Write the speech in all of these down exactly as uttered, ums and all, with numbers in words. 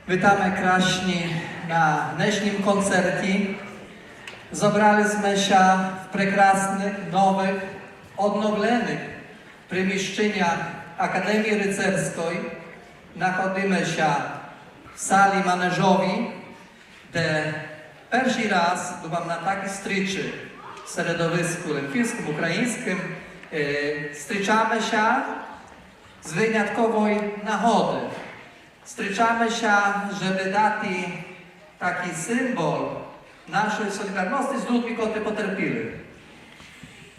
Витаме красні на днешнім концерті. Зобрали зме ся в прекрасных, новых, одновленых приміщенях Академії Рицарьской. Находиме ся в салі манежовій, де першый раз, думам, на такій стрічи в середовиску лемківскым, україньскым, е, стрічаме ся з вынятковой нагоды. Стрічаме ся, жебы дати такій символ нашой солідарности з людми, котры потерпіли.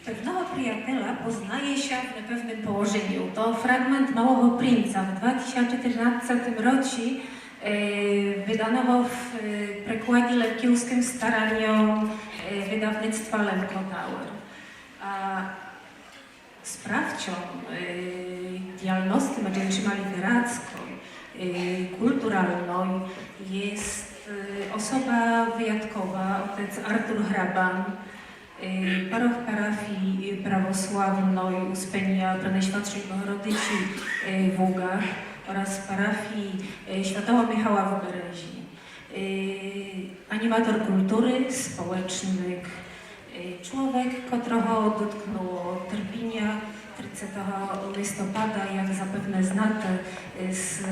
Pewnego przyjaciela poznaje się w niepewnym położeniu. To fragment Małego Princa w dwa tysiące czternastym roku, e, wydanego w, e, przekładzie lewkielskim staraniom, e, wydawnictwa Lemko Tower. A sprawcą, e, działalności, znaczy, literackiej, e, kulturalnej jest, e, osoba wyjątkowa, otec Artur Hraban, e, paroch parafii prawosławnej Uspenia Prenajświãtszej Bohorodycy, e, w Ługach oraz parafii, e, świętego Michała w Berezi. E, animator kultury, społecznik, e, człowiek, którego dotknęło cierpienie trzydziestego listopada, jak zapewne znacie, e, z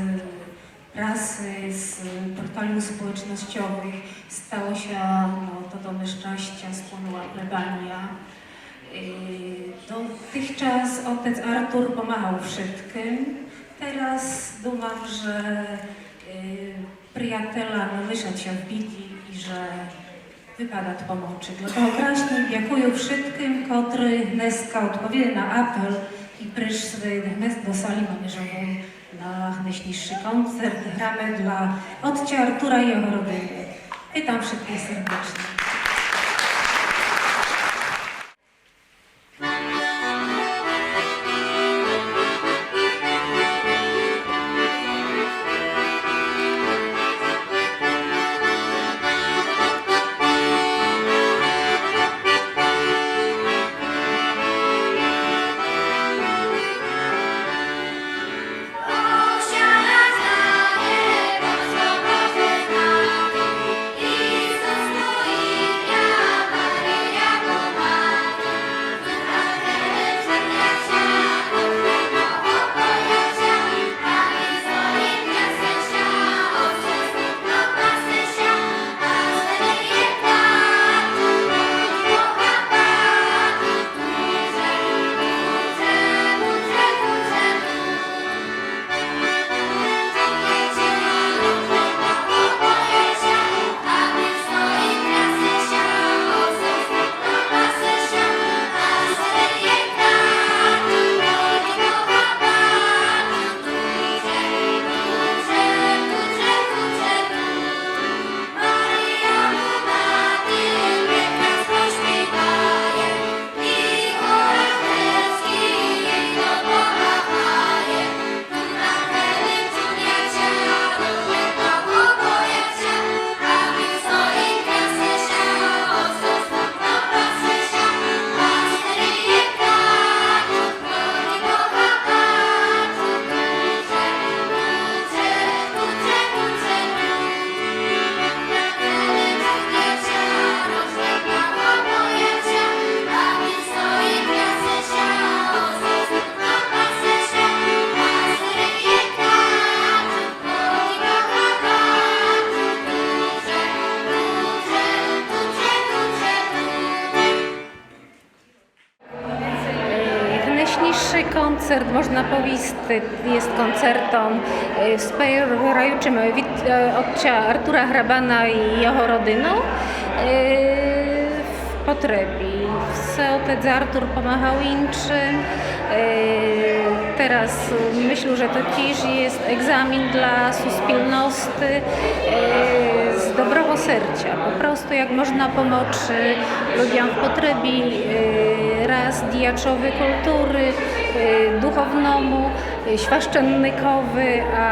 prasy, z portali społecznościowych, stało się, no, to do nieszczęścia spłonęła plebania. E, dotychczas otec Artur pomagał wszystkim. Teraz думам, że, e, przyjaciela nie лишать ся в біді і же выпадат помочы. Dlatego красно дякую wszystkim, котры днеска одповіли на апел і пришли днес до салі манежовой на днешнішый концерт. Граме для отця Артура і його родины. Вітам wszystkich serdecznie. Dnešniejszy koncert, można powiedzieć, jest koncertą, e, wspierajucym wit-, e, otca Artura Hrabana i jego rodzinę, e, w potrzebie. Se otec Artur pomagał innym. E, teraz myślę, że to też jest egzamin dla wspólnoty, e, z dobrego serca. Po prostu jak można pomóc, e, ludziom w potrzebie, e, raz djaczowy kultury, e, duchownemu, e, świaszczennikowy, a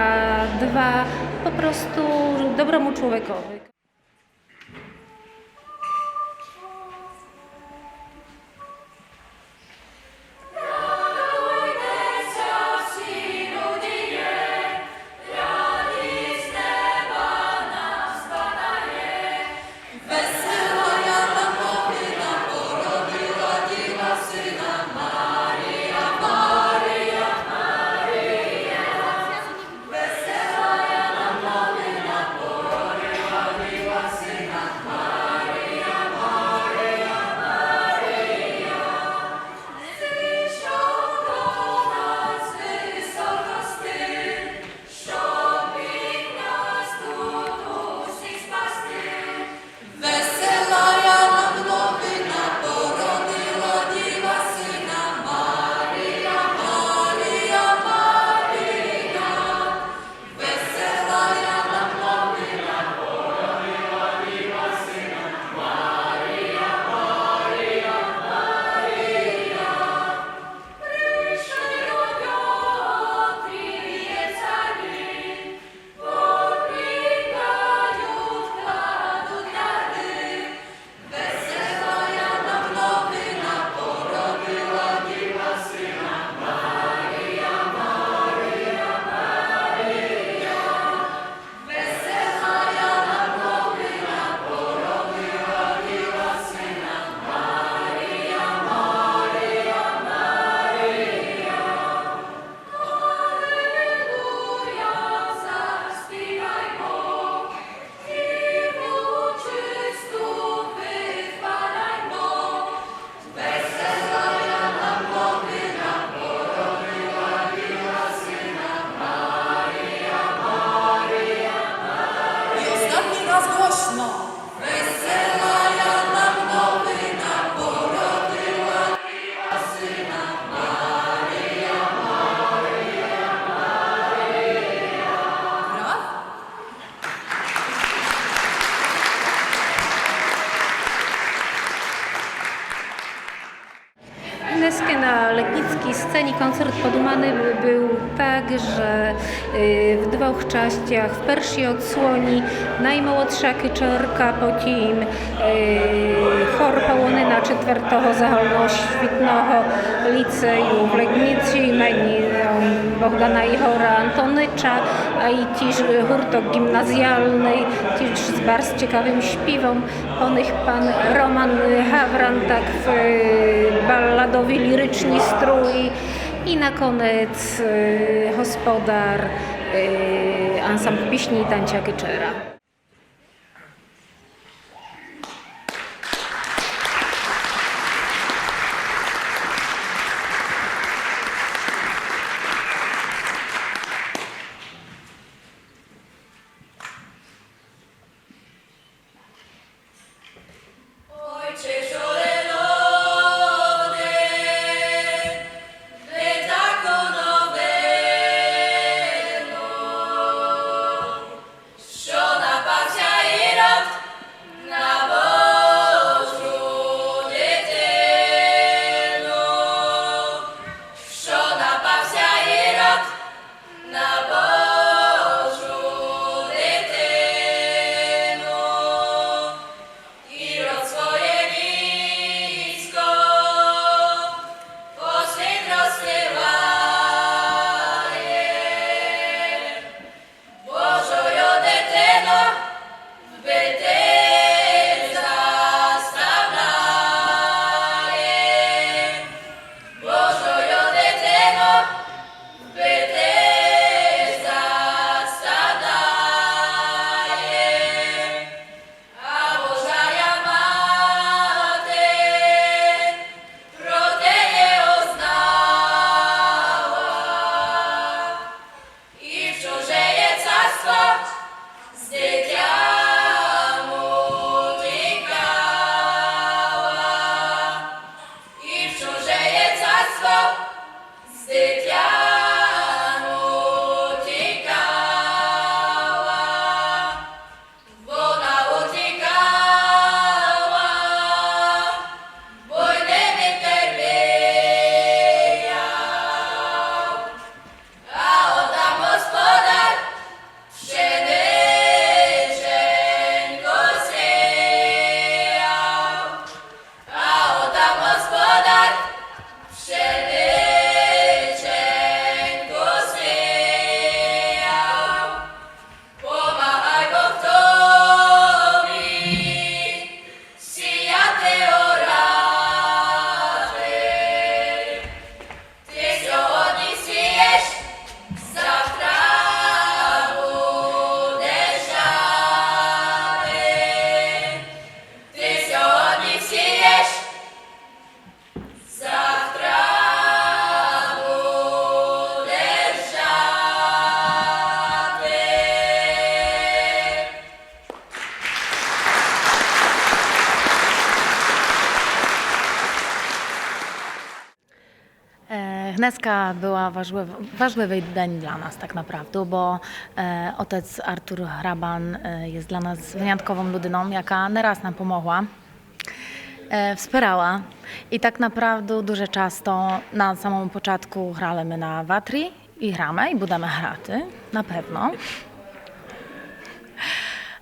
dwa po prostu dobremu człowiekowi. Концерт подуманы был так, же, е, в двох частях, в першій одсоні наймолодша кычерка, потім, е, хор Полонина четвертого загальноосвітного ліцею в Лєдниці імені, ем, Богдана Ігора Антонича, а і тіж гурток ґімназіалный, тіж з барз цікавым співом. По них пан Роман Гавран, так в, е, баладови, лірични струї. І наконець, е, господар, е, ансамбль пісні і танця Кычера. Е, днеска была важлив-, важливый день для нас так направду, бо, е, отец Артур Грабан, е, єст для нас вынятковану людином, яка не раз нам помогла, е, вспирала. І так направду дуже часто на самому початку грали мы на ватрі, і граме, і будеме грати, напевно.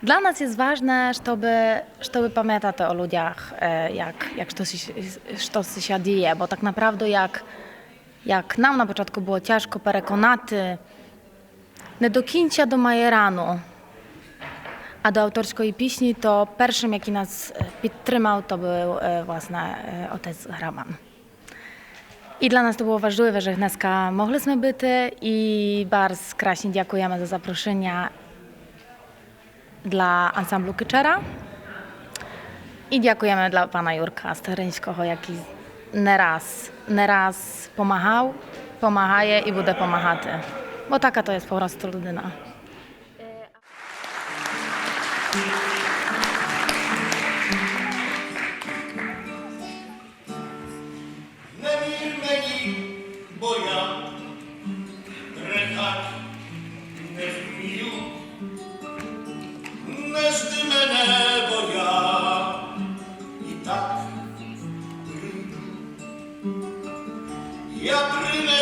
Для нас єст важне, щобы, щобы памятати о людях, е, як, як штоси, штоси ся діє, бо так направду як, як нам на початку было тяжко переконати не до кінця до Маєрану, а до авторської пісні, то першым, який нас, е, підтримав, то быв, е, власне, е, отець Грабан. І для нас то было важливе, же днеска могли сме быти, і барз красні дякуєме за запрошеня для ансамблю Кычера. І дякуєме для пана Юрка Стеринського, який не раз, не раз помагав, помагає і буде помагати. Бо така то єст по просту людина. Не вір мені, бо я брехать не вмію. Не жди мене, бо я і так прийду. Я прийду.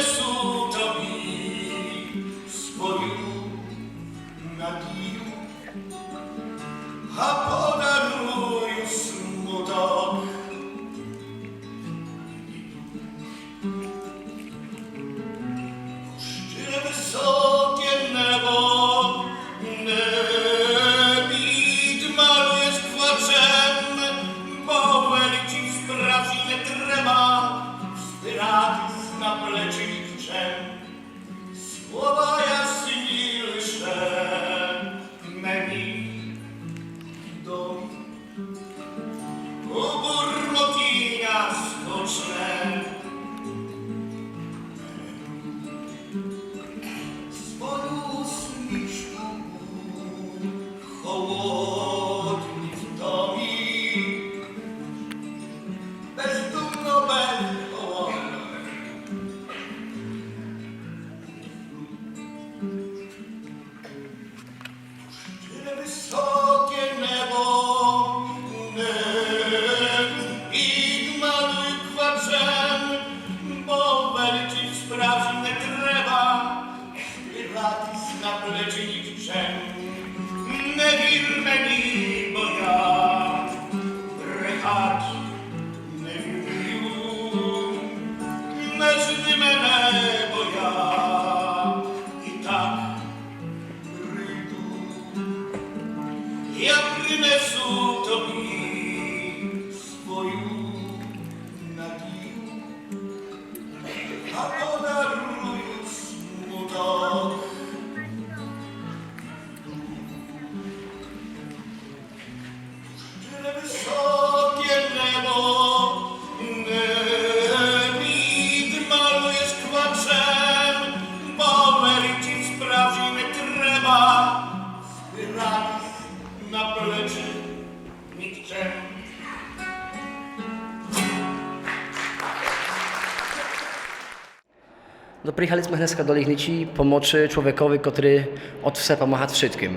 Лечить чим слова ясніші мені до у бурмотіня скочне. Свою усмішку холодні втомі, бездумно, безголовно. Щире высоке небо, не підмалюй квачем, бо величі справжній не треба, збиратись на плечі нікчем. Не вір мені, бо я брехать не вмію, не жди мене, бо я і так прийду. Я принесу тобі свою надію, а подарую смуток. Щире высоке небо, не підмалюєш квачем, бо величі справжній не треба, збиратись на плечі нікчем. No, пріхали сме гнеска до Лігниці помочы чловекови, котрый од все помагат вшыткым.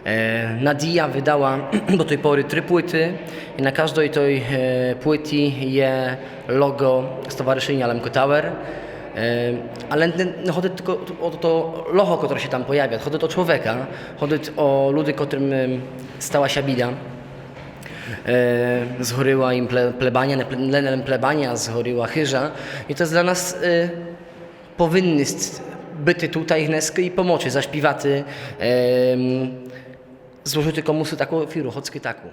Е, Надія выдала до той поры три плыты і на каждой той, е, плыті є лого Стоварышыня Лемко Тауер. Е, але не, не годит тілько о то лого, котре ся там появят, годит о чловека, годит о люди, котрым, ем, стала ся біда. Е, згорила ім пле-, плебаня, не пле-, не лем плебаня, згорила хыжа. І то єст для нас, е, повинность быти тутай гнеска і помочы, зашпівати, е, зложыти комусу таку офіру, хоцкы таку.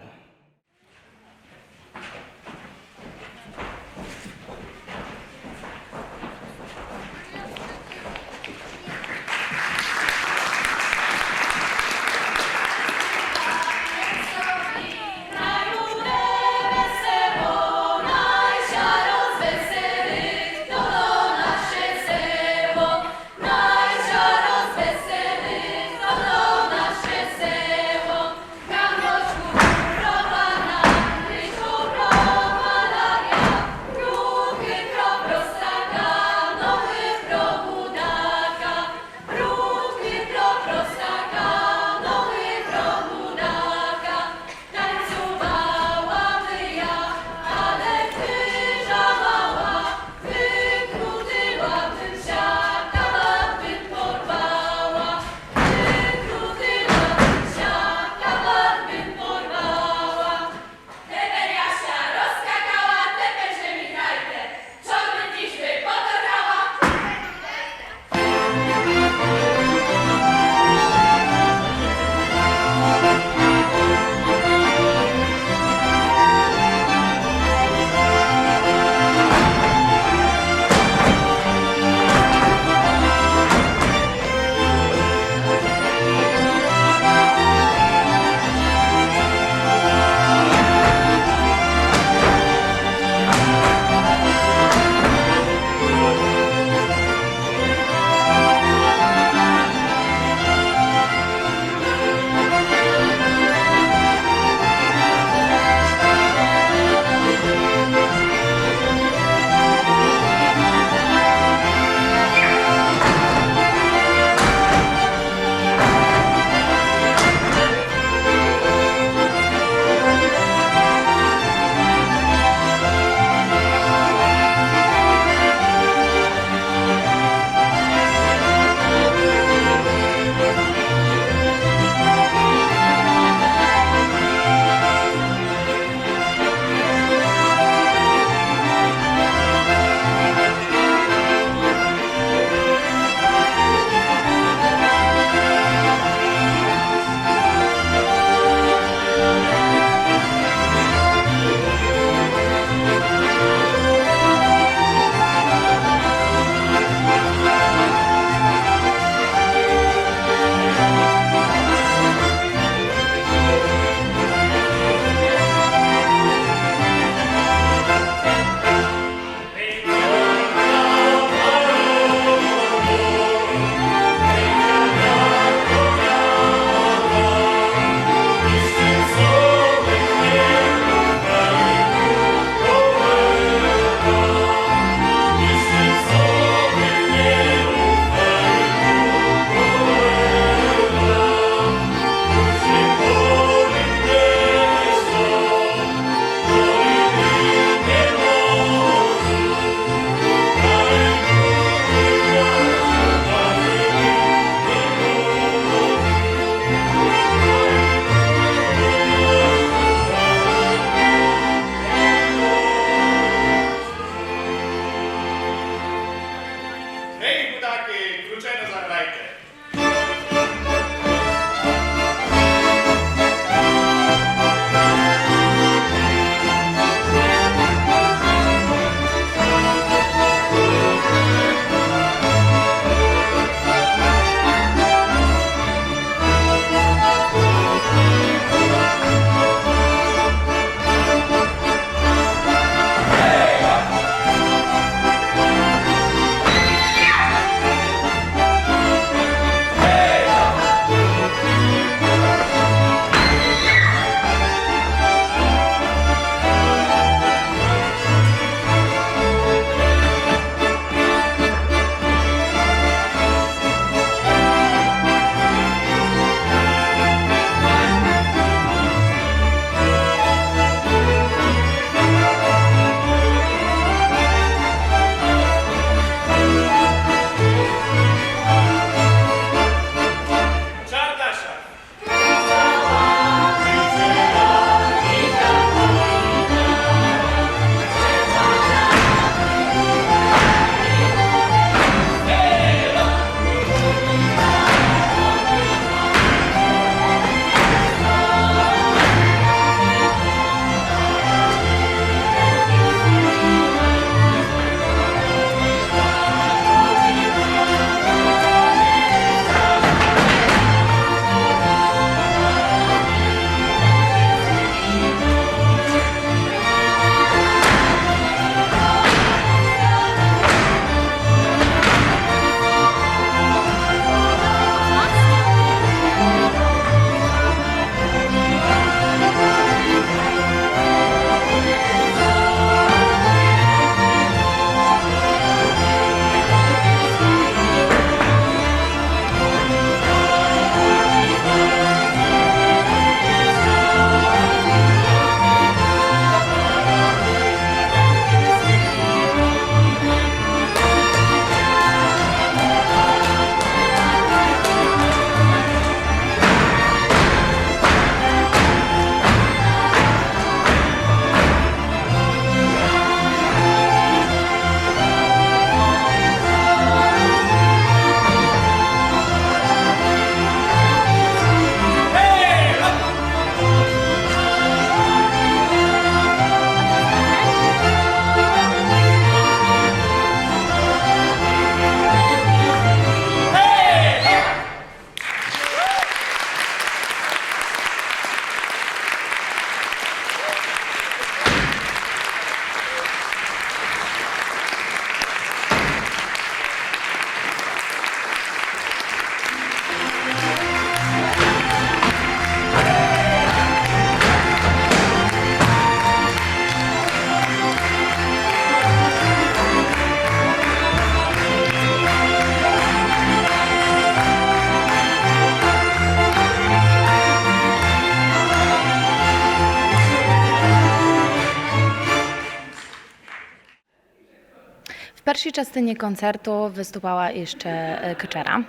першій частині концерту выступала іщы, е, Кычера,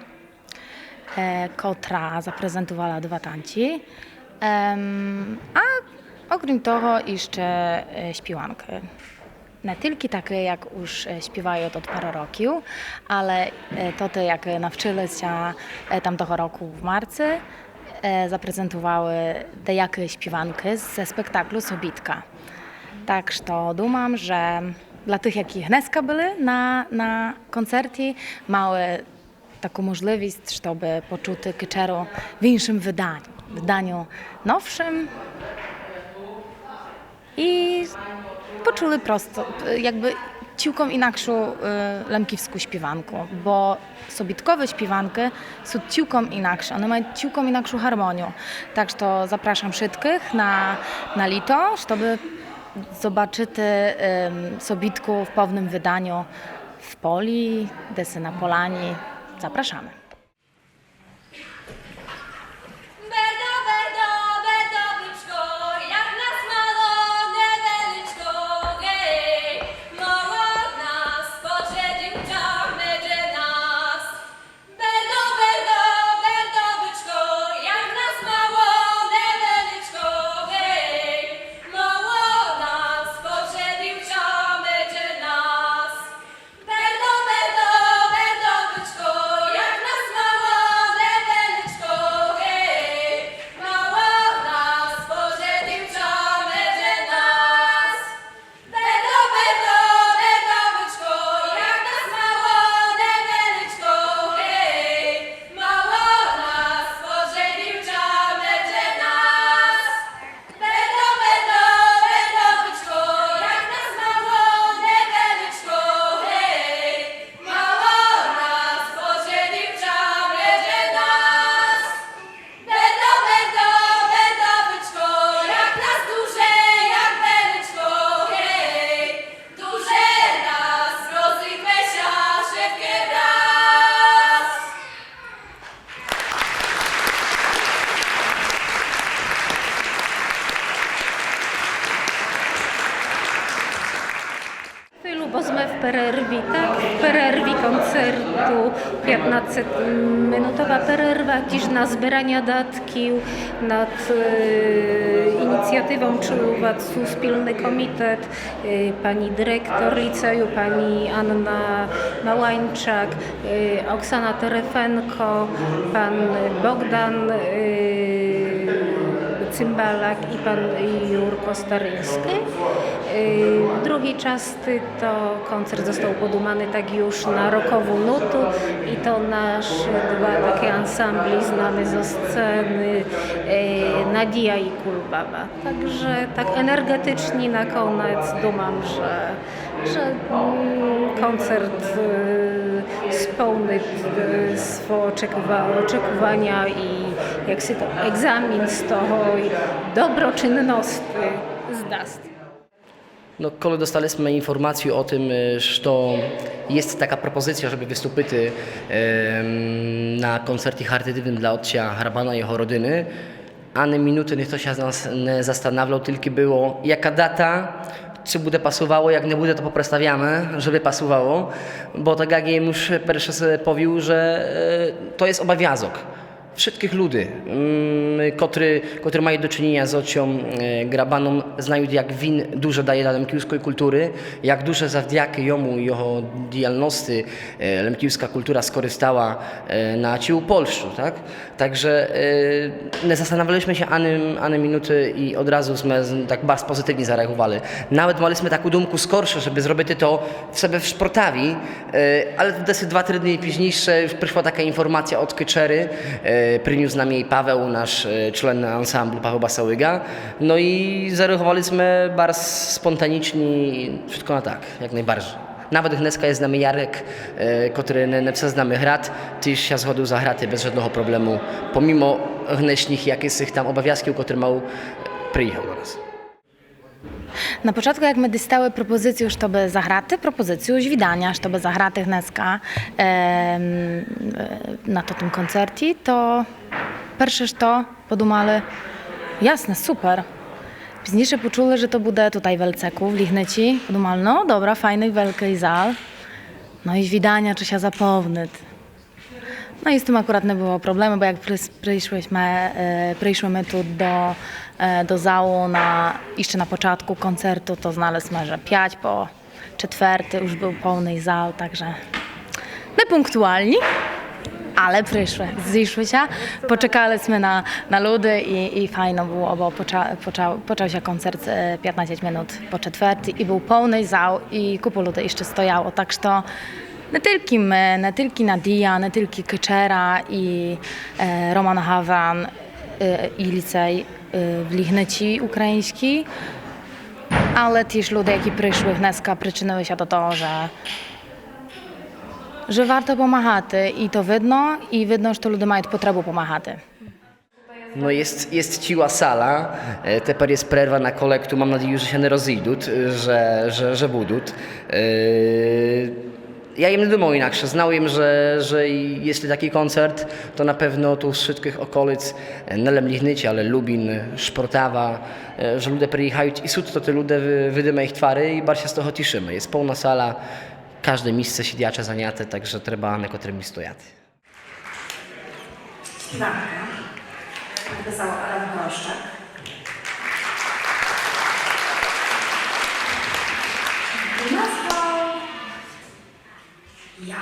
е, котра запрезентувала два танці, ем, а окрім того іщы, е, співанкы. Не тілько такы, як уж, е, співают од пару років, але, е, тоты, як навчыли ся, е, тамтого року в марци, е, запрезентували деякы співанкы зо спектаклю Собітка. Так што думам, же для тых, які гнеска были на, на концерті, мали таку можливіст, штобы почути Кычеру в іншым выданю, выданю новшым. І почули просто, е, якбы цілком інакшу, е, лемківску співанку, бо собітковы співанкы сут цілком інакше, они мают цілком інакшу гармонію. Так што запрашам вшыткых на, на літо, штобы зобачыти, ем, собітку в повным выданю в полі, десь на поляні. Запрашаме. Бердо, бердо, бердо, вычко, як нас мало, невеличко, гей, мало нас, Боже, дівча, медже нас. Бердо, бердо, бердо, вычко, як нас мало, невеличко, гей, мало нас, Боже, дівча, медже нас. Бердо, бердо, бердо, вычко, як нас мало, невеличко, гей, мало нас, Боже, дівча, медже нас. Бердо, бердо, бердо, вычко, як нас мало, невеличко, гей, мало нас, Боже, дівча, медже нас. Бердо, бердо, бердо, вычко, як нас мало, невеличко, гей, мало нас, Боже, дівча, медже нас. Бердо, бердо, бердо, вычко, як нас дуже, як величко, гей, дуже нас, розыйме ся вшыткы враз. Chwilu, bo sme w перерві, tak? W перерві концерту, пятнадцятиминутова перерва, тіж на зберання датків над, е, ініціативом чуват суспільный комітет, е, пані директор ліцею, пані Анна Маланчак, е, Оксана Терефенко, пан Богдан, е, Цимбалак і пан Юрко Старинськый. Е, в другій части то концерт зостав подуманый так юж на рокову нуту і то наш два такы ансамблі знаны зо сцены, е, Надія і Кульбаба. Także tak energeticznie na koniec думам, że, że, mm, koncert, y, spełnił, y, swoje oczekiwa-, oczekiwania i jak się to, egzamin z tego i dobroczynności zdać. No, коли достали сьме інформацію о тым, е, што єст така пропозиція, жебы выступити, ем, на концерті харитативным для отця Грабана і його родины, ани мінуты ніхто ся з нас не застанавляв, тілько было, яка дата, ци буде пасувало, як не буде, то попреставяме, жебы пасувало, бо так як єм юж перше с-, повіл, же, е, то єст обовязок вшыткых люди, м, котры, котры мают до чыніня з отцьом, е, Грабаном, знают, як він дуже дає для лемківской культуры, як дуже завдякы йому і його діяльности, е, лемківска культура скористала, е, на цілу Польщу, так? Так же, е, не застанавляли сьме ся ани, ани мінуты і одразу сьме з-, так барз позитивні зареагували. Навет мали сьме таку думку скорше, жебы зробити то в себе в Шпортаві, е, але то десь два-три дні пізнійше юж пришла така інформація од Кычеры, е, принюс нам єй Павел, наш, е, член ансамблю, Павел Басалига. Но і зареагували сьме барз спонтанічні, вшытко на так, як найбаржей. Навет гнеска єст з нами Ярек, е, котрий не, не все з нами грат, тіж ся згодил заграти без жодного проблему, помимо гнешніх якысих там обовязків, котры мал, приїхал до нас. На початку, як мы дістали пропозицію, штобы заграти, пропозицію звіданя, штобы заграти гнеска, ем, е, на тотым концерті, то перше што подумали: ясне, супер. Пізнійше почули, же то буде тутай в Елцеку, в Лігниці. Подумали: но, добра, файный великый зал. Но і з віданя, ци ся заповнит. Но і з тым акурат не было проблему, бо як прис-, пришли сме, е, пришли сме ту до, е, до залу на, іщы на початку концерту, то знали сме, же пять по четверту уж был повный зал, так же не пунктуальні, але пришли, зышли ся, почекали сме на, на люди і, і файно было, бо поча-, поча-, почал ся концерт, е, пятнадцять минут по четверту і был повный зал і купу люди іщы стояло, так же то не тілько мы, не тілько Надія, не тілько Кычера і, е, Роман Гавран, е, і ліцей, е, в Лігниці україньскій, але тіж люде, які пришли днеска, причынили ся до того, же, же варто помагати і то видно, і видно, же то люде мают потребу помагати. Но єст, єст ціла сала, е, тепер єст прерва на колекту, мам надію, же ся не розыйдут, е, же, же, же будут. Е, я єм не думал інакше, знал єм, же, же єсли таки концерт, то на певно ту з вшыткых околиц, е, не лем Лігниці, але Любін, Шпортава, е, же люде приіхают і сут то ти люде, вы-, видиме іх твары і барз ся з того тішыме. Єст повна сала, кажде місце сідяче заняте, так же треба некотрым і стояти. Співанка. Написала Адам Грощак. Назва Я.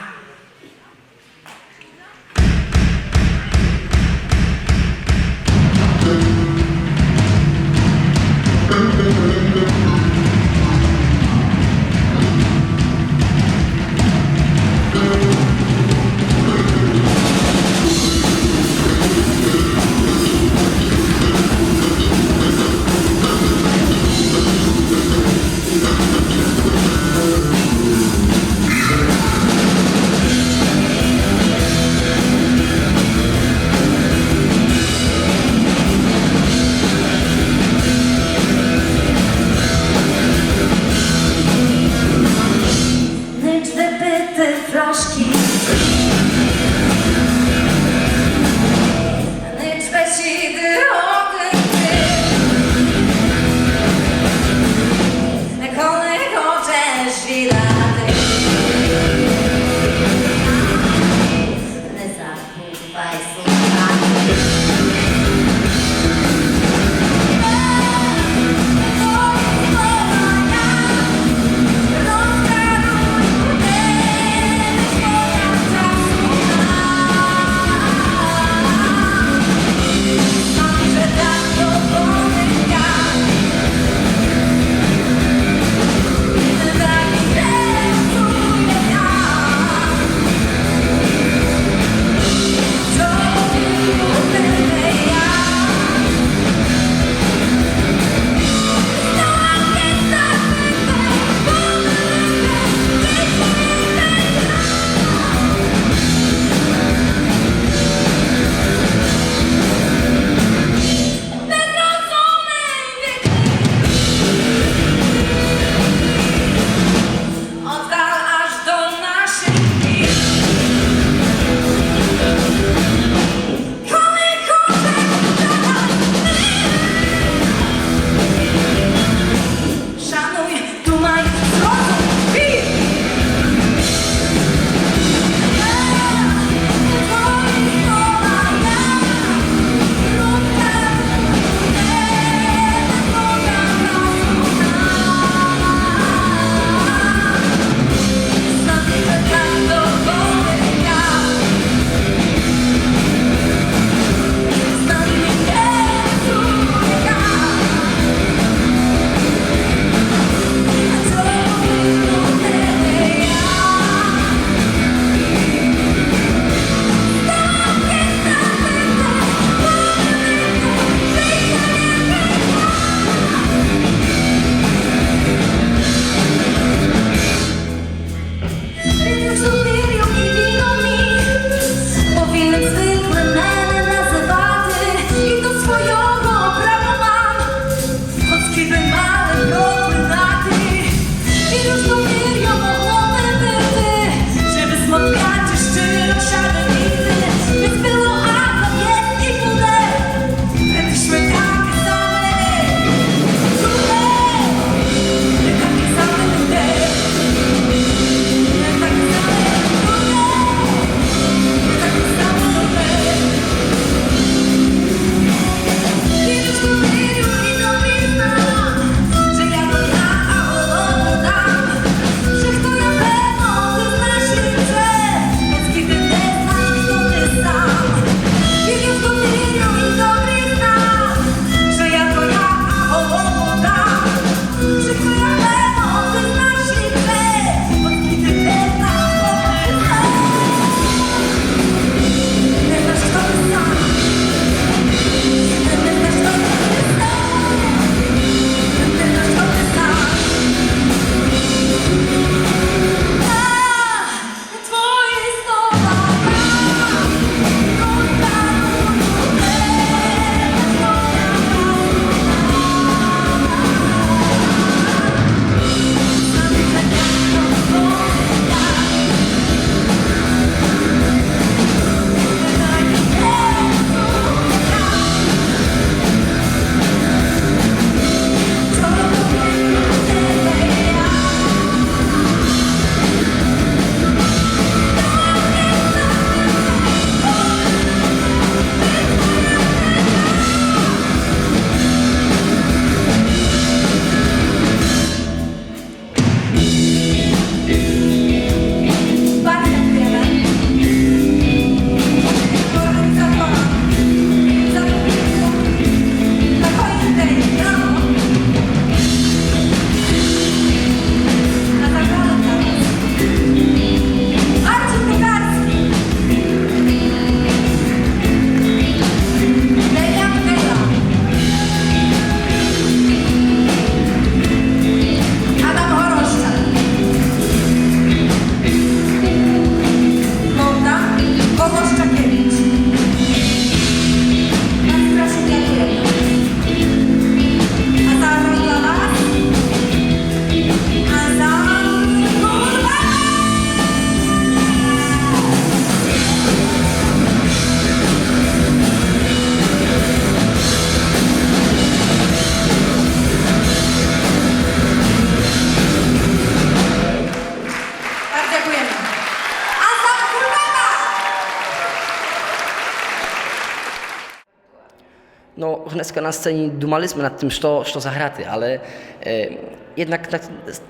Днеска на сцені думали сьме над тым, што, што заграти, але, е, єднак на,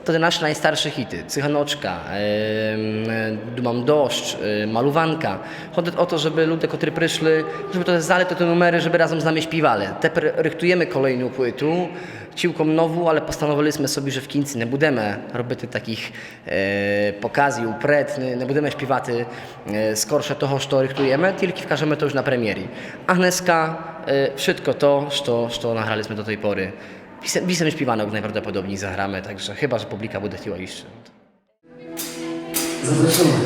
то те нашы найстаршы хіты. Цыганочка, е, м, Думам дождж, е, Малуванка. Ходит о то, жебы люде, котры пришли, жебы то знали, то те нумеры, жебы разом з нами шпівали. Тепер рыхтуєме колейну плиту, цілком нову, але постановили сьме собі, же в кінци не будеме робити такых е, показів упред, не, не будеме шпівати, е, скорше того, што рыхтуєме, тілько вкажеме то уж на премєрі. А днеска, е, вшытко то, што, што награли сьме до тей поры. Вісем, вісем шпіванок найправдоподобній заграме, так же хыба, же публіка буде хтіла іщы. Запрошуєме.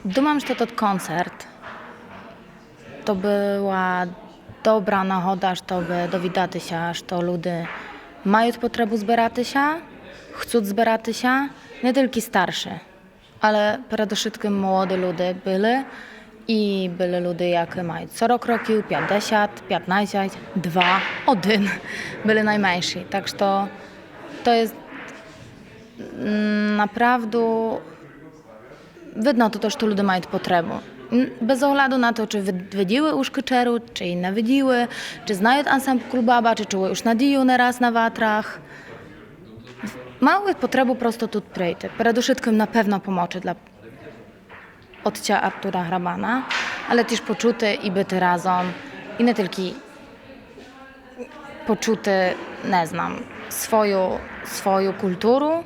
Думам, што тот концерт то была добра нагода, жебы довідати ся, што люде мают потребу зберати ся, хцут зберати ся, не тілько старшы, але передушыткым молоды люде были і были люде, якы мают сорок років, пятдесят, пятнадцять, два, один, были найменші. Так што то єст, м, направду видно то, то, што люде мают потребу. М, без огляду на то, чы вид-, виділи уж Кычеру, чы не виділи, чы знают ансамбл Кульбаба, чы чули уж Надію не раз на ватрах. Мают потребу просто тут прийти. Передушыткым на певно помочы для отця Артура Грабана, але тіж почути і быти разом. І не тілько почути, не знам, свою, свою културу,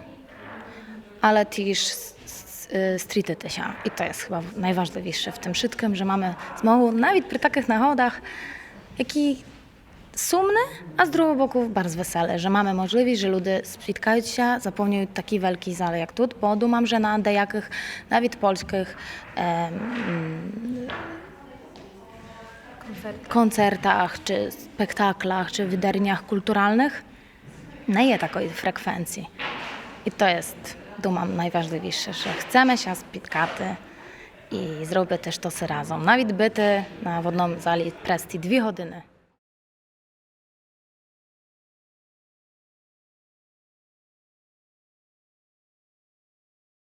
але тіж с-, с-, е, стрітити ся. І то єст хыба найважливійше в тым вшыткым, же маме змогу навіт при такых нагодах, які сумны, а з другого боку барз веселы, же маме можливіст, же люде спіткают ся, заповнюют такы великі залы, як тут, бо думам, же на деякых, навіт польскых, ем, концертах, ци спектаклях, ци выдаренях културальных не є такой фреквенциі. І то єст, думам, найважливейше, же хцеме ся спіткати і зробити штоси разом. Навіт быти на, в одном залі през ті дві годины.